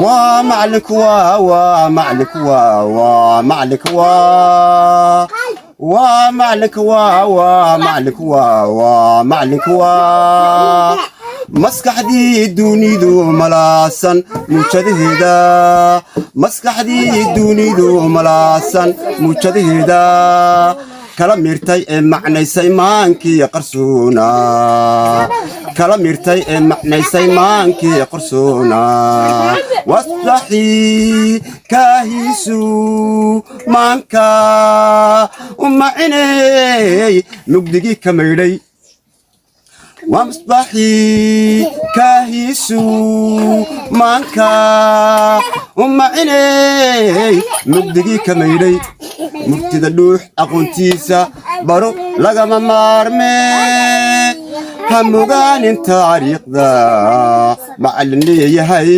Waa macalinku, waa macalinku, waa macalinku, waa macalinku, waa macalinku, waa macalinku, waa maskaxdii dunidu malaasan muujadaheeda, maskaxdii dunidu malaasan muujadaheeda kala mirtay ee macnaysay maankii qarsoona, kala mirtay ee macnaysay maankii qarsoona. Wasbaxii kaahiisu maanka u maciney mugdigii ka maydhay, waa misbaaxii kaahiisu maanka u maciney mugdigii ka maydhay. Murtida dhuux aqoontiisa baro lagama maarmee, ha mogaanin taariikhda macallin leeyahay.